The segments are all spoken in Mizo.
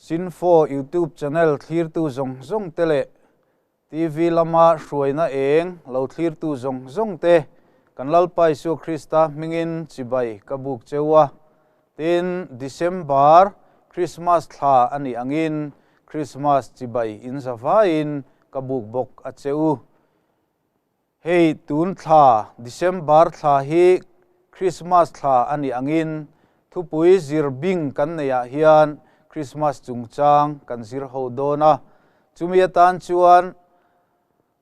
Sinfo YouTube channel thlirtu zawng zawng te leh TV lama hruaina eng lo thlirtu zawng zawng te kan Lalpa Isua Krista hmingin chibai ka buk cheu a. Tin, December Christmas thla a nih angin Christmas chibai in zavaiin ka buk bawk a che u. Hei tun thla December thla hi Christmas thla a nih angin thupui zir bing kan neihah hian Christmas chungchang kan zir ho dawn a. Chumi atan chuan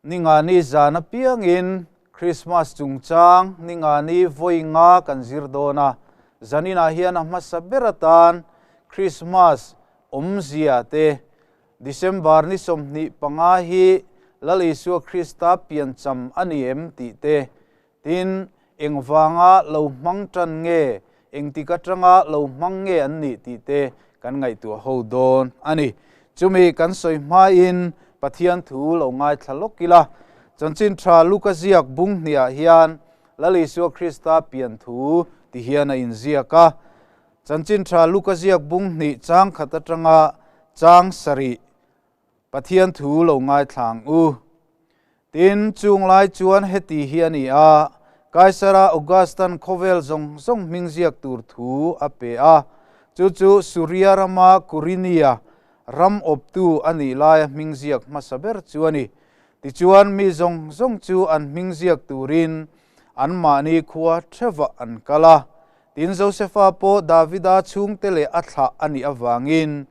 Ningani zan apiangin Christmas chungchang Ningani vawi nga kan zir dawn a. Zaninah hian a hmasa ber atan Christmas awmzia te December ni 25 hi Lal Isua Krista piancham a ni em tih te, tin, engvanga lo hmang tan nge, engtik atanga lo hmang nge an nih tih te kan ngaihtuah ho dawn a ni. Chumi kan sawi hmain Pathian thu lo ngaithla lawk ila, Chanchin Tha Luka ziak bung hniah hian Lal Isua Krista pian thu ti hian a inziak a. Chanchin Tha Luka ziak bung hnih chang khat atanga chang sarih Pathian thu lo ngaithla ang u. Tin, chung lai chuan heti hi a ni a, Kaisara Augustan khawvel zawng zawng hming ziak tur thu a pe a, chu chu Suria rama Kurinia ram awptu a nih laia hming ziak hmasa ber chu a ni. Tichuan, mi zawng zawng chu an hming ziak turin anmahni khua theuhah an kal a. Tin, Josefa pawh Davida chhungte leh a thlah a nih avangin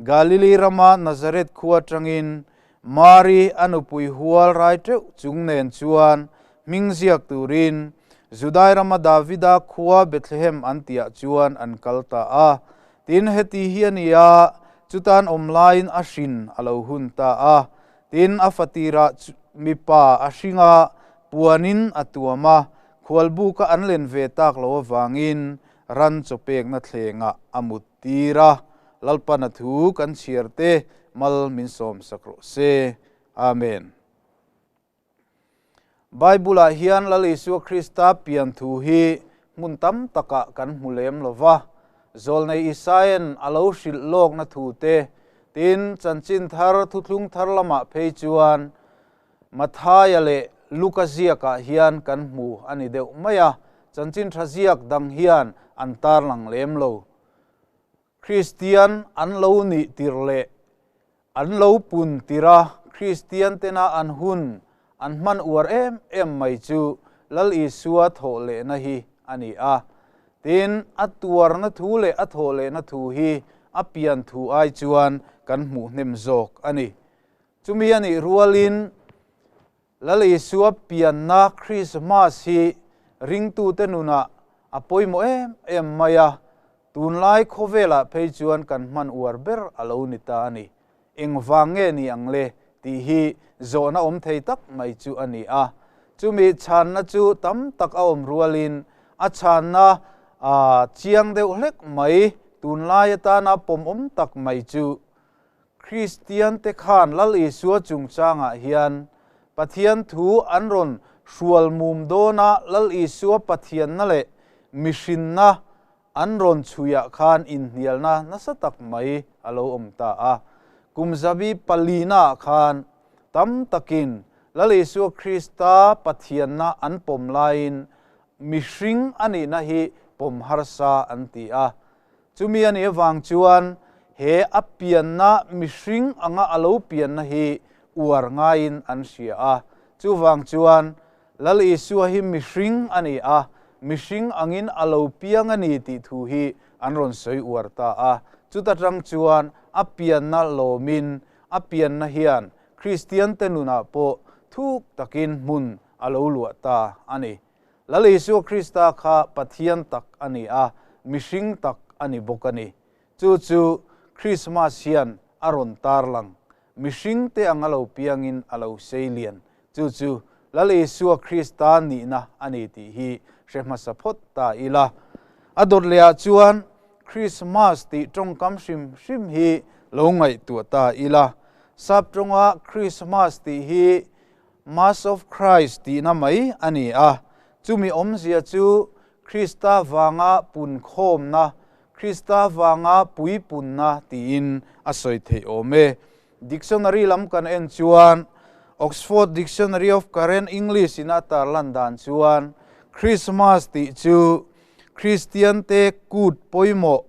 Galili rama Nazareth khua atangin Mari a nupui hual rai teuh chung nen chuan hming ziak turin Judai rama Davida khua Bethlehem an tihah chuan an kal ta a. Tin, heti hi a ni a, chutan awm laiin a hrin a lo hun ta a. Tin, a fatirah mipa a hring a, puanin a tuam a, Khualbuka an len ve tak lo avangin ran chawpekna thlengah a mut tir a, Lalpana thu kan chhiar te mal min sawm sak rawh se. Amen. Bible-ah hian Lal Isua Krista pian thu hi hmun tam takah kan hmu lem lo va, Zawlnei Isaia'n a lo hrilh lawkna thu te, tin, chanchin thar thuthlung thar lamah phei chuan Mathaia leh Luka ziakah hian kan hmu a ni deuh mai a, chanchin tha ziak dang hian an tarlang lem lo. Kristian an lo nih tir leh an lo pun tir a, Kristian tena an hun an hman uar em em mai chu Lal Isua thawh lehna hi a ni a. Tin, a tuarna thu leh a thawh lehna thu hi a pian thu ai chuan kan hmuh hnem zawk a ni. Chumi a nih rualin Lal Isua pianna Krismas hi ringtute nunah a pawimawh em em mai a, tunlai khawvelah phei chuan kan hman uar ber a lo ni ta a ni. Engvang nge ni ang le tih hi zawhna awm thei tak mai chu a ni a. Chumi chhanna chu tam tak a awm rualin a chhanna chiang deuh hlek mai tunlai atana pawmawm tak mai chu Kristiante khan Lal Isua chungchangah hian Pathian thu an rawn hrual mum dawn a, Lal Isua Pathianna leh mihrinna an rawn chhuiah khan inhnialna nasa tak mai a lo awm ta a. Kum zabi palinaah khan tam takin Lal Isua Krista Pathianna an pawm laiin mihring a nihna hi pawm harsa an ti a. Chumi a nih avang chuan he a pianna mihring anga a lo pianna hi uar ngaiin an hria a. Chuvang chuan Lal Isua hi mihring a ni a, mihring angin a lo piang a ni tih thu hi an rawn sawi uar ta a. Chuta tang chuan a pianna lawmin a pianna hian Kristiante nunah pawh thuk takin hmun a lo luah ta a ni. Lal Isua Krista kha Pathian tak a ni a, mihring tak a ni bawk a ni. Chu chu Krismas hian a rawn tarlang. Mihring te ang a lo piangin a lo sei lian. Chu chu Lal Isua Krista nihna a ni tih hi hre hmasa phawt ta ila. A dawt lehah chuan Krismas tih tawngkam hrim hrim hi lo ngaihtuah ta ila. Sap tawnga Krismas tih hi Mass of Christ tihna mai a ni a, chumi awmzia chu Krista vanga punkhawmna, Krista vanga puipunna tiin a sawi theih awm e. Dictionary lam kan en chuan Oxford Dictionary of Current English in a tarlan dan chuan Christmas tih chu Kristiante kut pawimawh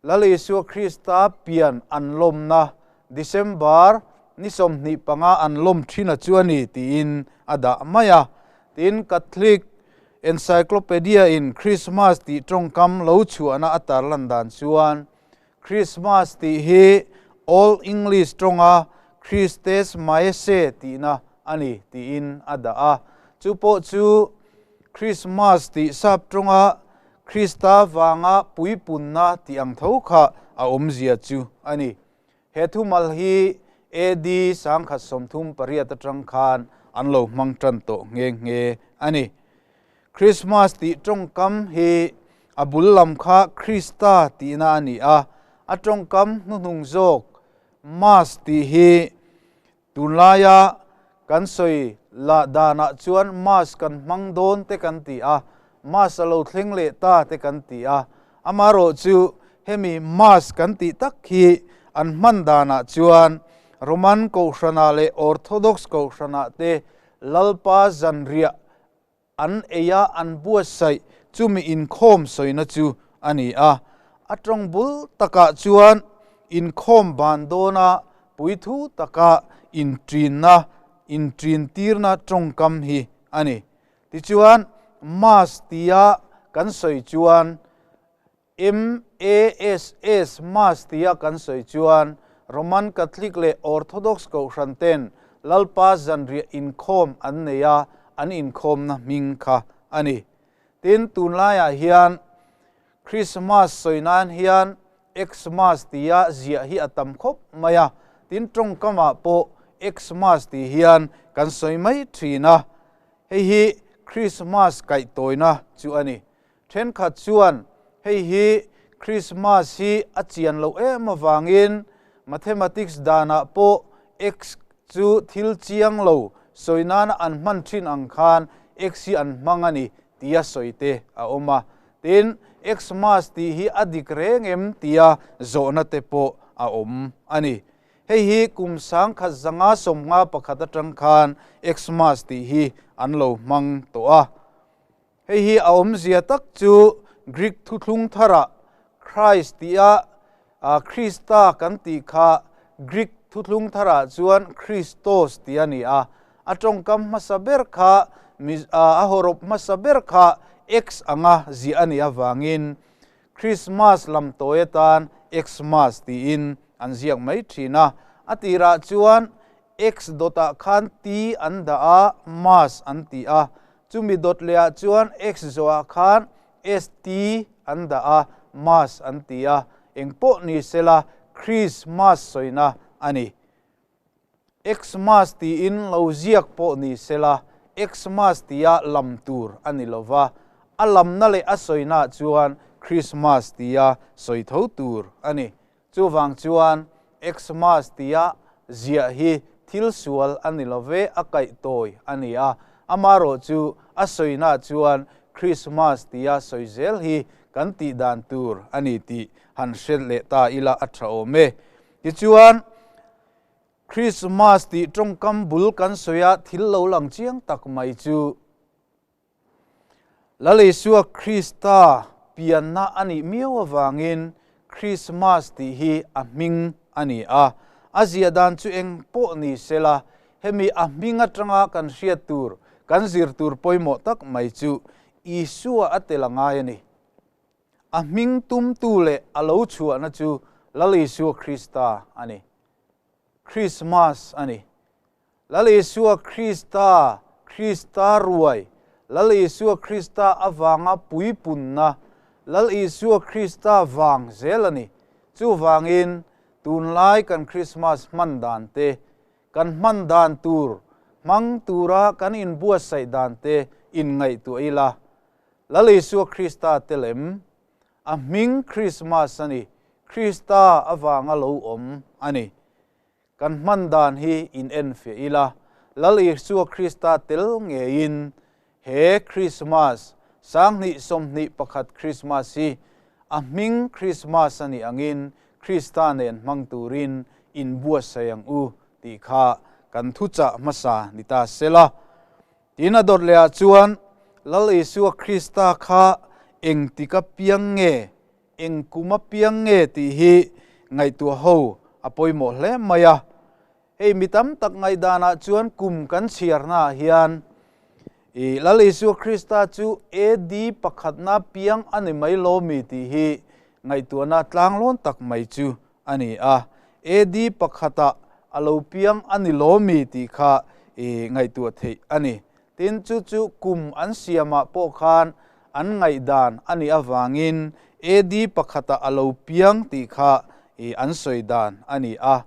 Lal Isua Krista pian an lawmna December ni 25 an lawm thin a chu a ni tiin a dah mai a. Tin, Catholic Encyclopedia in Christmas tih tawngkam lo chhuahna a tarlan dan chuan Christmas tih hi Old English tawnga Christes Maesse tihna a ni tiin a dah a. Chu pawh chu Christmas tih sap tawnga Krista vanga puipunna tih ang tho kha a awmzia chu a ni. He thumal hi AD 1038 atang khan an lo hmang tan tawh nghe nghe a ni. Christmas tih tawngkam hi a bul lam kha Krista tihna a ni a, a tawngkam hnuhnung zawk Mass tih hi Tunlaia kan sawi lah danah chuan Mass kan hmang dawn te kan ti a, Mass a lo thleng leh ta te kan ti a. Amaherawh chu hemi Mass kan tih tak hi an hman danah chuan Roman Kohhranah leh Orthodox Kohhranah te Lalpa zanriah an ei a, an buatsaih chumi inkhawm sawina chu a ni a. A tawng bul takah chuan inkhawm ban dawna puithu taka inṭinna, inṭintirna tawngkam hi a ni. Tichuan, Mass tia kan sawi chuan MASS, Mass tia kan sawi chuan Roman Catholic leh Orthodox Kohhran ten Lalpa zanriah inkhawm an nei a, an inkhawmna hming kha a ni. Tin, tunlaiah hian Christmas sawi nan hian Xmas tia ziah hi a tam khawp mai a, tin tawngkamah pawh Xmas tih hian kan sawi mai thin a, hei hi Christmas kaihtawina chu a ni. Thenkhat chuan hei hi Christmas hi a chian loh em avangin Mathematics danah pawh X chu thil chiang lo sawi nana an hman thin ang khan X hi an hmang a ni tia sawi te a awm a. Tin, Xmas tih hi a dik reng em tia zawhna te pawh a awm a ni. Hei hi kum 1951 atang khan Xmas tih hi an lo hmang tawh a. Hei hi a awmzia tak chu Greek thuthlung tharah Christ tia Krista kan tih kha Greek thuthlung tharah chuan Christos tih a ni a. A tawngkam hmasa ber kha a hawrawp hmasa ber kha X anga ziah a nih avangin Christmas lam tawi atan Xmas tiin an ziak mai thin a. A tirah chuan X dawtah khan T an dah a, Mas an ti a. Chumi dawt lehah chuan X zawhah khan ST an dah a, Mas an ti a. Engpawh ni sela Christmas sawina a ni. Xmas tiin lo ziak pawh ni sela Xmas tia lam tur a ni lo va, a lamna leh a sawinaah chuan Christmas tia sawi tho tur a ni. Chuvang chuan Xmas tia ziah hi thil sual a ni lo ve, a kaih tawi a ni a. Amaherawh chu a sawinaah chuan Christmas tia sawi zel hi kan tih dan tur a ni tih han hre leh ta ila a tha awm e. Tichuan, Christmas tih tawngkam bul kan sawi a thil lo lang chiang tak mai chu, Lal Isua Krista pianna a nih miau avangin Krismas tih hi a hming a ni a. A ziah dan chu eng pawh ni sela, hemi a hming atanga kan hriat tur, kan zir tur pawimawh tak mai chu Isua a tel a ngai a ni. A hming tumtu leh a lo chhuahna chu Lal Isua Krista a ni. Krismas a ni. Lal Isua Krista, Krista ruai, Lal Isua Krista avanga puipunna, Lal Isua Krista vang zel a ni. Chuvangin, tunlai kan Krismas hman dan te, kan hman dan tur, hmang tura kan inbuatsaih dan te inngaihtuah ila. Lal Isua Krista te lem, a hming Krismas a ni, Krista avanga lo awm a ni. Kan hman dan hi in enfiah ila, Lal Isua Krista tel ngeiin he Krismas, 2021 Krismas hi A hming Krismas a nih angin Krista nen hmang turin inbuatsaih ang u tih kha kan thuchah hmasa ni ta sela. Tin a dawt lehah chuan Lal Isua Krista kha engtik a piang nge, eng kum a piang nge tih hi ngaihtuah ho a pawimawh hle mai a. Hei mi tam tak ngaihdanah chuan kum kan chhiarnaah hian i Lal Isua Krista chu AD pakhatna piang a ni mai lo mi tih hi ngaihtuahna tlanglawn tak mai chu a ni a. AD pakhatah a lo piang a ni lo mi tih kha i ngaihtuah theih a ni. Tin, chu chu kum an siamah pawh khan an ngaihdan a nih avangin AD pakhatah a lo piang tih kha i an sawi dan a ni a.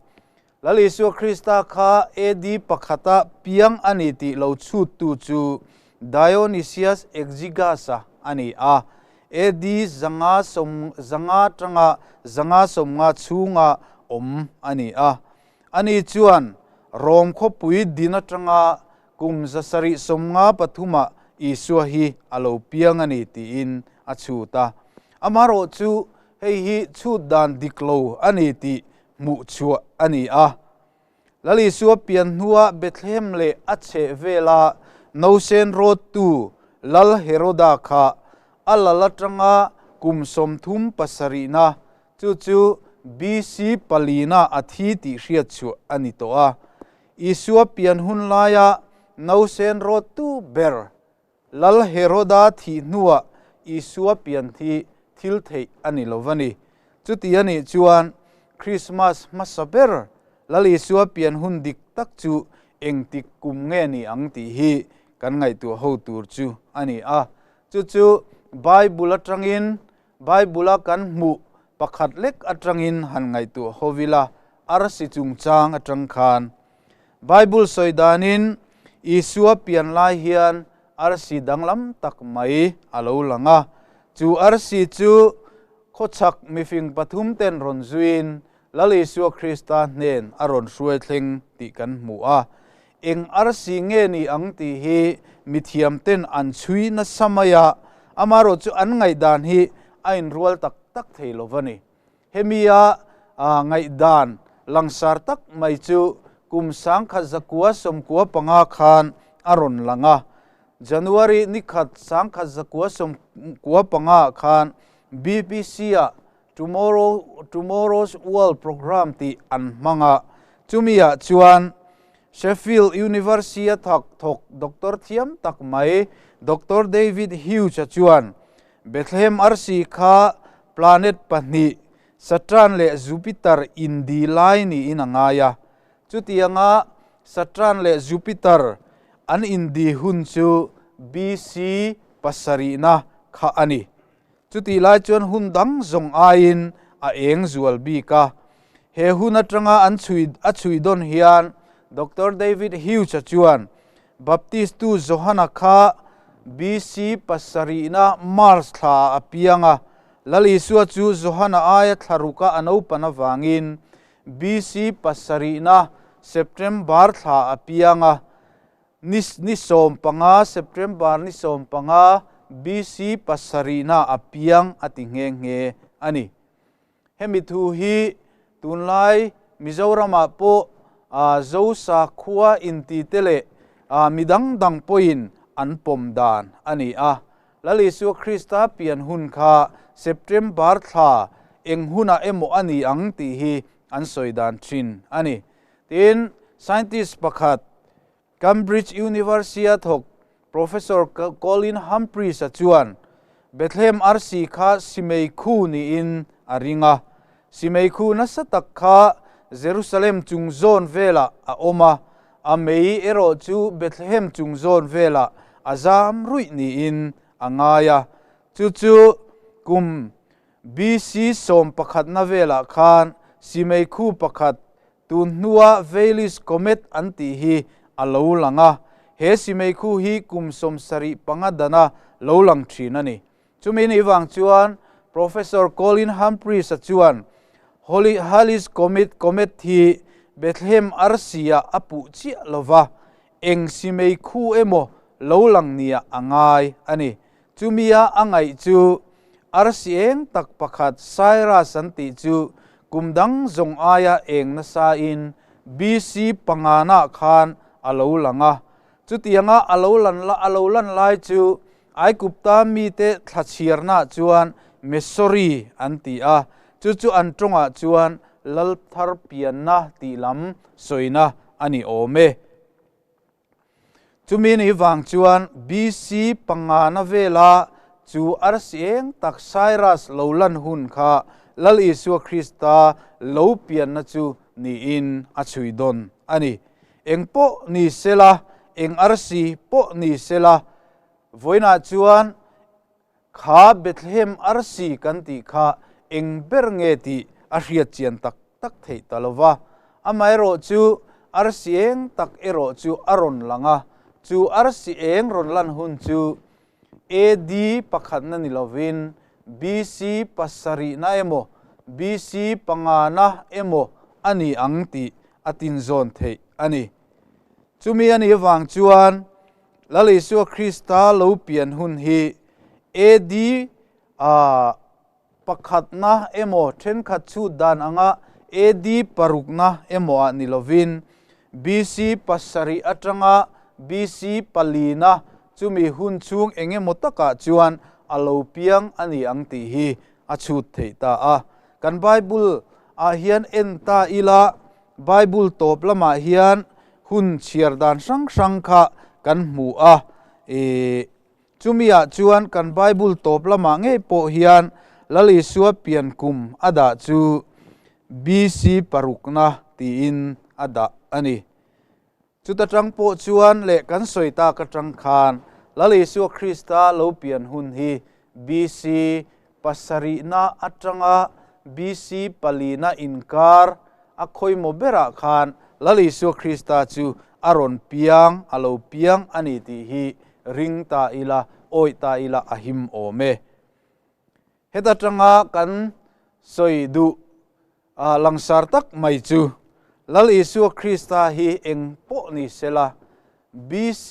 Lal Isua Krista kha AD pakhata piang a ni tih lo chhuttu chu Dionysius Exiguus-a a ni a. AD 500 atanga 550 chhunga awm a ni a. Ani chuan Rom khawpui din atanga kum 753-ah Isua hi a lo piang a ni tiin a chhut a. Amaherawhchu hei hi chhut dan dik lo a ni tih hmuh chhuah a ni a. Lal Isua pian hnua Bethlehem leh a chheh vela nausen rawttu Lal Heroda kha a lal atanga kum 37na, chu chu BC palina a thi tih hriat chhuah a ni tawh a. Isua pian hun laia nausen rawttu ber Lal Heroda thih hnuah Isua pian hi thil theih a ni lo va ni. Chuti a nih chuan Krismas hmasa ber Lal Isua pian hun dik tak chu engtik kum nge ni ang tih hi kan ngaihtuah ho tur chu a ni a. Chu chu Bible atangin, Bible-a kan hmuh pakhat lek atangin han ngaihtuah ho ila, arsi chungchang atang khan. Bible sawi danin Isua pian lai hian arsi danglam tak mai a lo lang a. Chu arsi chu khawchhak mifing pathum ten rawn zuiin Lal Isua Krista hnen a rawn hruai thleng tih kan hmu a. Eng arsi nge ni ang tih hi mithiam ten an chhui nasa mai a, amaherawhchu an ngaihdan hi a inrual tak tak thei lo va ni. Hemia ngaihdan langsar tak mai chu kum 1995 khan a rawn lang a. January nikhat 1995 khan BBC-ah Tomorrow, Tomorrow's World Programme tih an hmang a. Chumiah chuan Sheffield University-a thawk thawk doctor thiam tak mai Doctor David Hughes-a chuan Bethlehem arsi kha planet pahnih, Saturn leh Jupiter indi lai niin a ngai a. Chutianga Saturn leh Jupiter an indi hun chu BC pasarihna kha a ni. Chutih lai chuan hun dang zawng aiin a eng zual bik a. He hun atanga an chhui a chhui dawn hian Doctor David Hughes-a chuan Baptistu Johana kha BC pasarihna March thlaah a piang a, Lal Isua chu Johana aia thla ruka a naupan avangin BC pasarihna September thlaah a piang a, ni ni 15 September ni 15 BC pasarihna a piang a ti nghe nghe a ni. Hemi thu hi tunlai Mizoramah pawh Zosa khua inti te leh mi dang dang pawhin an pawm dan a ni a. Lal Isua Krista pian hun kha September thla eng hunah emaw a ni ang tih hi an sawi dan thin a ni. Tin, scientist pakhat Cambridge University-a thawk Professor Colin Humphreys-a chuan Bethlehem arsi kha simeikhu niin a ring a. Simeikhu nasa tak kha Jerusalem chung zawn velah a awm a, a mei erawh chu Bethlehem chung zawn velah a zam ruih niin a ngai a. Chu chu kum BC sawmpakhatna velah khan simeikhu pakhat Tun hnua Veilis Comet an tih hi a lo lang a, he simeikhu hi kum 75 dana lo lang thin a ni. Chumi nih vang chuan Professor Colin Humphreys-a chuan Holy Halley's Comet Comet hi Bethlehem arsi-ah a puh chiah lo va, eng simeikhu emaw lo lang nia a ngai a ni. Chumia a ngaih chu. Arsi eng tak pakhat Cyrus an tih chu kum dang zawng aia eng nasa in BC pangana khan a lo lang a. Chutianga a lo lan a lo lan lai chu Aigupta mite thlachhiarnaah chuan Mesori an ti a, chu chu an tawngah chuan lal thar pianna tih lam sawina a ni awm e. Chumi ni vang chuan BC pangana vela chu arsi eng tak Cyrus lo lan hun kha Lal Isua Krista lo pianna chu niin a chhui dawn a ni. Eng pawh ni sela, eng arsi pawh ni sela, vawiinah chuan kha Bethlehem arsi kan tih kha eng ber nge tih a hriat chian tak tak theih ta lo va. Amaherawh chu arsi eng tak erawh chu a rawn lang a, chu arsi eng rawn lan hun chu AD pakhatna ni lovin BC pasarihna emaw BC pangana emaw a ni ang tih a tinzawn theih a ni. Chumi a nih avang chuan Lal Isua Krista lo pian hun hi AD pakhatna emaw thenkhat chhut dan anga AD parukna emaw ah ni lovin BC pasarih atanga BC palina chumi hun chhung eng emaw takah chuan a lo piang a ni ang tih hi a chhut theih ta a. Kan Bible ah hian en ta ila Bible tawp lamah hian hun chhiar dan hrang hrang kha kan hmu a, ih Chumiah chuan kan Bible tawp lamah ngei pawh hian Lal Isua pian kum a dah chu BC parukna tiin a dah a ni. Chuta tang pawh chuan leh kan sawi tak atang khan Lal Isua Krista lo pian hun hi BC pasarihna atanga BC palina inkar a khawimaw berah khan Lal Isua Krista chu a rawn piang, a lo piang a ni tih hi ring ta ila, awih ta ila a him awm e. Heta tanga kan sawi duh langsar tak mai chu Lal Isua Krista hi eng pawh ni sela, BC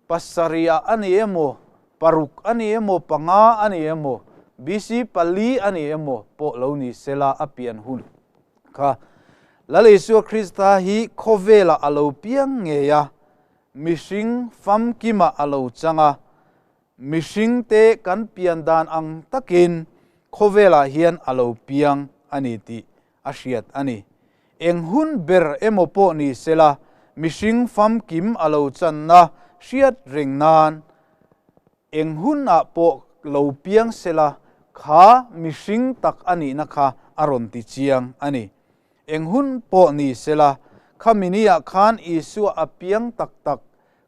pasarihah a ni emaw, paruk a ni emaw, panga a ni emaw, BC pali a ni emaw pawh lo ni sela a pian hun kha. Lal Isua Krista hi khawvelah a lo piang ngei a, mihring famkimah a lo chang a, mihringte kan pian dan ang takin khawvelah hian a lo piang a ni tih a hriat a ni. Eng hun ber emaw pawh ni sela, mihring famkim a lo channa hriat reng nan eng hunah pawh lo piang sela kha mihring tak a nihna kha a rawn ti chiang a ni. Eng hun pawh ni sela, khami niah khan Isua a piang tak tak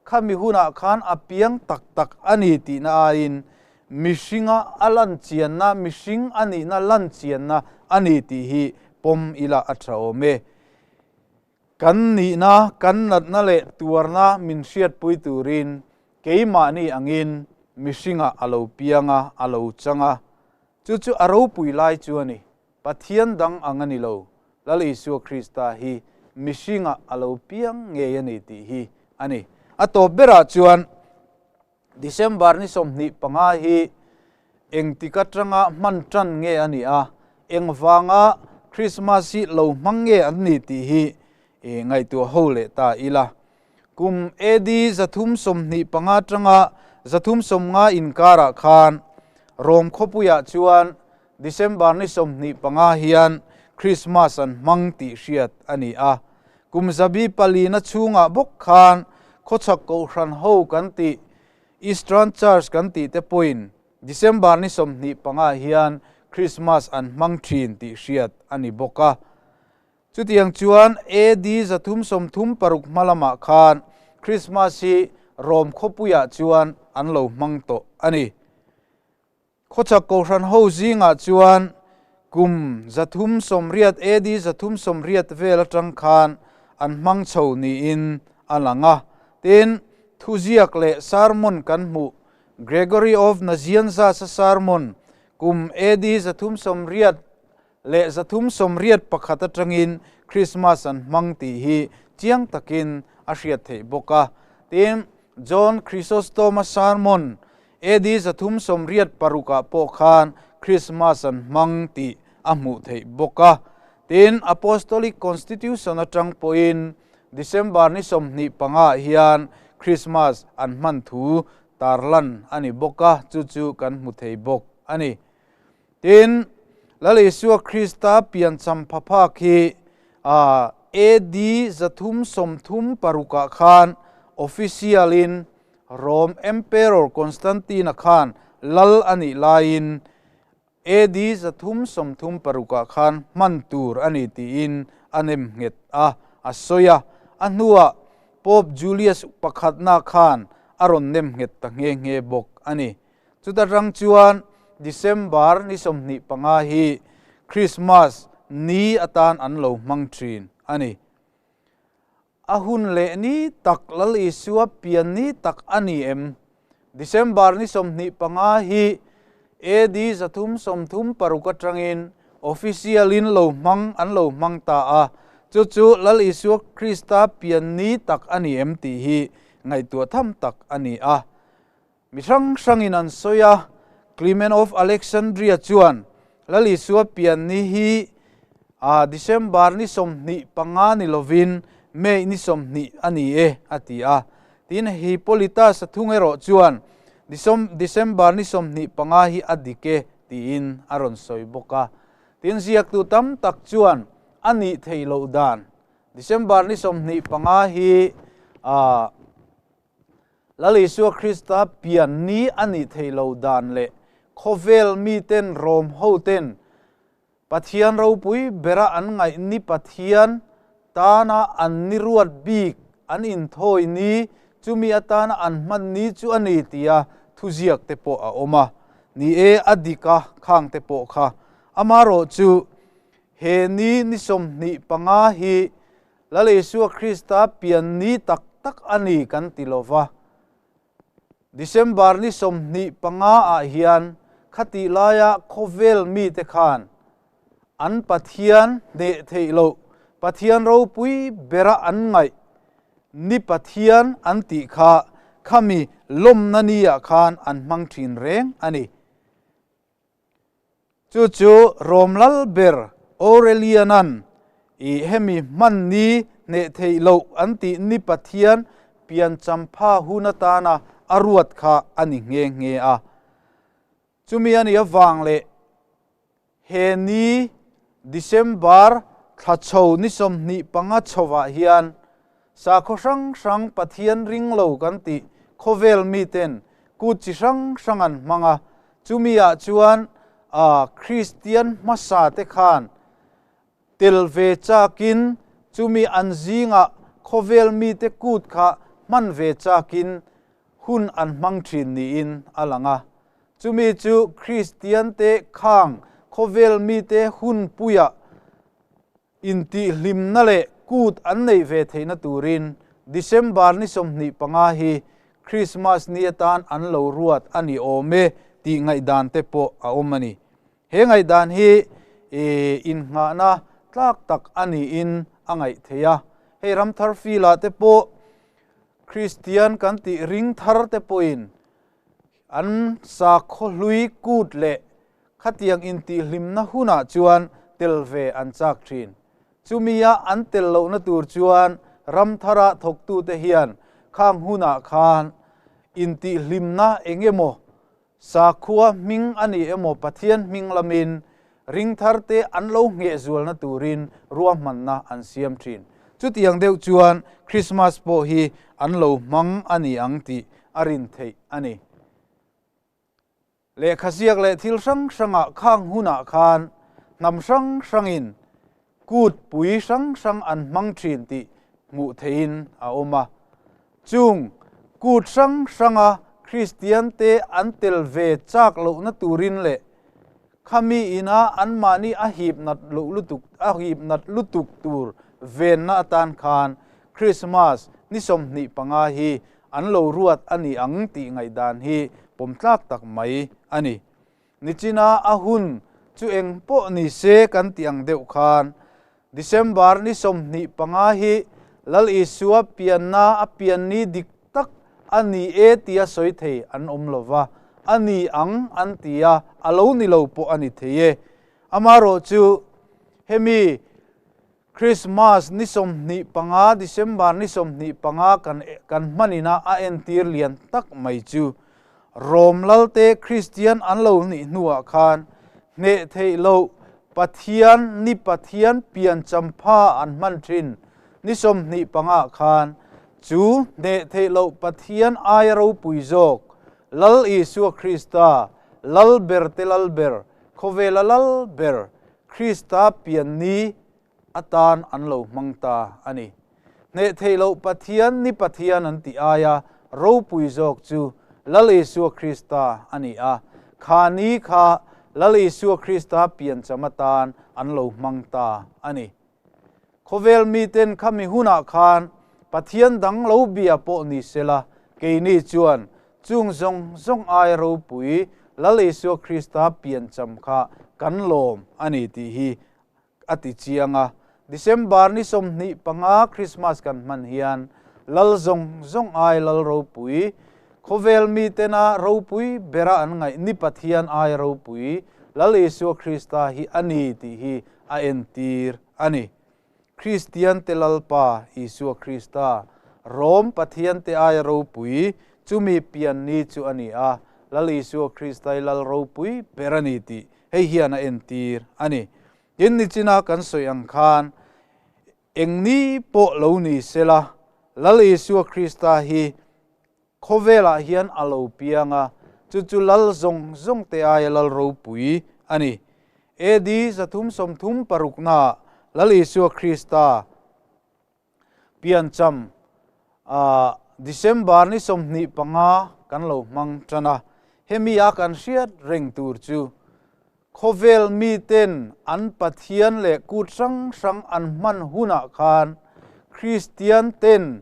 Khami hunah khan a piang tak tak a ni tihna aiin mihringa a lan chianna, mihring a nihna lan chianna a ni tih hi pawm ila a tha awm e. Kan nihna, kan natna leh tuarna min hriatpui turin keimahni angin mihringah a lo piang a, a lo chang a. Chu chu a ropui lai chu a ni. Pathian dang ang a ni lo, Lal Isua Krista hi mihringah a lo piang ngei a ni tih hi a ni. A tawp berah chuan December ni 25 hi engtik atanga hman tan nge a ni a, engvanga Christmas hi lo hmang nge an ni tih hi ngaihtuah ho leh ta ila. Kum AD 325 atanga 350 inkarah khan Rom khawpuiah chuan December ni 25 hian Christmas an hmang tih hriat a ni a. Kum zabi palina chhungah bawk khan khawchhak kohhran ho kan tih Eastern Church kan tih te pawhin December ni 25 hian Christmas an hmang thin tih hriat a ni bawk a. Chutiang chuan AD 336 hma lamah khan Christmas hi Rom khawpuiah chuan an lo hmang tawh a ni. Khawchhak kohhran ho zingah chuan kum 380 AD 380 vel atang khan an hmang chho niin a lang a. Tin, thuziak leh sermon kan hmuh Gregory of Nazianzus-a sermon kum AD 380 leh 381 atangin Christmas an hmang tih hi chiang takin a hriat theih bawk a. Tin, John Chrysostom-a sermon AD 386 ah pawh khan Christmas an hmang tih a hmuh theih bawk a. Tin, Apostolic Constitution atang pawhin December ni 25 ah hian Christmas an hman thu tarlan a ni bawk a, chu chu kan hmu thei bawk a ni. Tin, Lal Isua Krista piancham phaphak hi AD 336 ah khan official in Rome Emperor Constantine-a khan lal a nih laiin AD 336 ah khan hman tur a ni tiin a nem nghet a, a sawi a. A hnuah Pope Julius pakhatna khan a rawn nem nghet ta nghe nghe bawk a ni. Chuta rang chuan December ni 25 hi Christmas ni atan an lo hmang thin a ni. A hun leh ni tak Lal Isua pian ni tak a ni em? December ni 25 hi AD 336 atangin official in lo hmang an lo hmang ta a, chu chu Lal Isua Krista pian ni tak a ni em tih hi ngaihtuah tham tak a ni a. Mi hrang hrangin an sawi a, Clement of Alexandria chuan Lal Isua pian ni hi a December ni 25 ni lovin May ni 20 a ni e a ti a. Tin, Hippolytus a thung erawh chuan December ni 25 hi a dik e tiin a rawn sawi bawk a. Tin, ziaktu tam tak chuan a nih theih loh dan December ni 25 hi a Lal Isua Krista pian ni a nih theih lo dan leh khawvel miten Rom hoten Pathian ropui bera an ngaih ni Pathian tana an ni ruat bik an inthawi ni chumi atana an hman ni chu a ni tia thuziak te pawh a awm a. Ni e, a dik a khang te pawh kha. Amarawh chu he ni ni 25 hi Lal Isua Krista pian ni tak tak a ni kan ti lo va. December ni 25 ah hian khatih laia khawvel mite khan an Pathian hneh theih loh, Pathian ropui bera an ngaih ni Pathian an tih kha khami lawmna ni ah khan an hmang thin reng a ni. Chu chu Rom lal ber Aurelian-a'n i hemi hman ni hneh theih loh an tih ni Pathian pianchampha hun atana a ruat kha a ni nghe nghe a. Chumi a nih avang leh he ni December thla chho ni 25 chhovah hian sakhaw hrang hrang Pathian ring lo kan tih khawvel miten kut chi hrang hrang an hmang a. Chumi ah chuan a Kristian hmasa te khan tel ve chakin chumi an zingah khawvel mite kut kha hman ve chakin hun an hmang thin niin a lang a. Chumi chu Kristian te khang khawvel mite hun puiah intihhlimna leh kut an neih ve theihna turin December ni 25 hi Christmas ni atan an lo ruat a ni awm e tih ngaihdan te pawh a awm a ni. He ngaihdan hi innghahna tlak tak a niin a ngaih theih a. Hei ramthar filah te pawh Kristian kan tih ring thar te pawhin an sakhaw hlui kut leh khatiang intihhlimna hunah chuan tel ve an chak thin. Chumia an tel lohna tur chuan ramthara thawktute hian khang hunah khan intihhlimna engemaw sakhua hming a ni emaw Pathian hming lamin ringtharte an lo ngheh zualna turin ruahmanna an siam thin. Chutiang deuh chuan Christmas pawh hi an lo hmang a ni ang tih a rin theih a ni. Lehkha ziak leh thil hrang hrangah khang hunah khan hnam hrang hrangin kut pui hrang hrang an hmang thin tih hmuh theihin a awm a. Chung kut hrang hranga Kristian te an tel ve chak lohna turin leh khami ina anmahni a hip nat loh lutuk a hip nat lutuk tur venna atan khan Christmas ni 25 hi an lo ruat a ni ang tih ngaihdan hi pawm tlak tak mai a ni. Nichina a hun chu eng pawh ni se kan ti ang deuh khan December ni 25 hi Lal Isua pianna a pian ni dik tak a ni e tia sawi thei an awm lova. a ni ang an ti a, a lo ni lo pawh a ni thei e. Amaherawhchu hemi Krismas ni 25, December ni 25 kan kan hmanina a entir lian tak mai chu Rom lalte Kristian an lo nih hnuah khan hneh theih loh Pathian ni Pathian pian champha an hman thin ni 25 khan chu hneh theih loh Pathian aia ropui zawk Lal Isua Krista, Lal ber te Lal ber, khawvela Lal ber Krista pian ni atan an lo hmang ta a ni. Hneh theih loh Pathian ni Pathian an tih aia ropui zawk chu Lal Isua Krista a ni a, kha ni kha Lal Isua Krista piancham atan an lo hmang ta a ni. Khawvel miten khami hunah khan Pathian dang lo bia pawh ni sela, keini chuan chung zawng zawng aia ropui Lal Isua Krista piancham kha kan lawm a ni tih hi a ti chiang a. December ni 25 Krismas kan hman hian Lal zawng zawng ai Lal ropui, khawvel mitena ropui bera an ngaih ni Pathian aia ropui Lal Isua Krista hi a ni tih hi a entir a ni. Kristian te Lalpa Isua Krista, Rom Pathian te aia ropui chumi pian ni chu a ni a, Lal Isua Krista hi Lal ropui ber a ni tih hei hian a entir a ni. Tin, nichina kan sawi ang khan eng ni pawh lo ni sela, Lal Isua Krista hi khawvelah hian a lo piang a, chu chu Lal zawng zawng te aia Lal ropui a ni. AD 336 naah Lal Isua Krista piancham December ni 25 kan lo hmang tan a, hemi a kan hriat reng tur chu khawvel miten an Pathian leh kut hrang hrang an hman hunah khan Kristian ten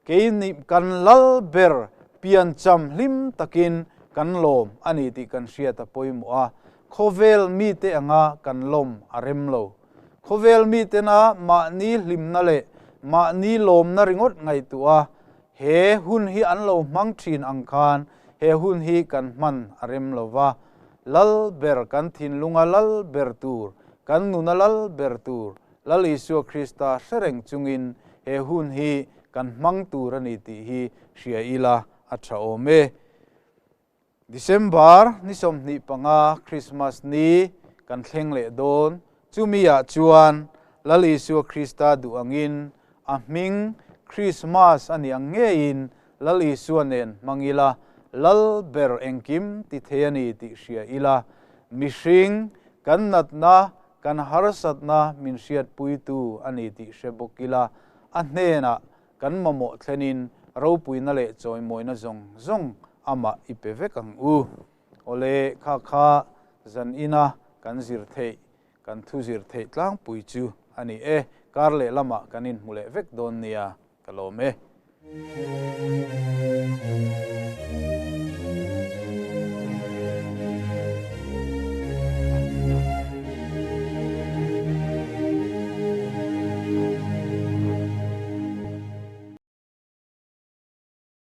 keini kan Lal ber piancham hlim takin kan lawm a ni tih kan hriat a pawimawh a, khawvel mite anga kan lawm a rem lo. Khawvel mitena mahni hlimna leh mahni lawmna ringawt ngaihtuah a, he hun hi an lo hmang thin ang khan he hun hi kan hman a rem lo va, Lal ber kan thinlunga Lal ber tur, kan nuna Lal ber tur, Lal Isua Krista hre reng chungin he hun hi kan hmang tur a ni tih hi hria ila a tha awm e. December ni 25 Krismas ni kan thleng leh dawn, chumi ah chuan Lal Isua Krista duh angin a hming Krismas a ni ang ngeiin Lal Isua nen hmang ila, Lal ber engkim ti thei a ni tih hria ila, mihring kan natna, kan harsatna min hriatpuitu a ni tih hre bawk ila, a hnenah kan mamawh thlenin ropuina leh chawimawina zawng zawng amah i pe vek ang u. Awle, kha kha zan ina kan zir theih, kan thu zir theih tlangpui chu a ni e. Kar leh lamah kan inhmu leh vek dawn nia, ka lawm e.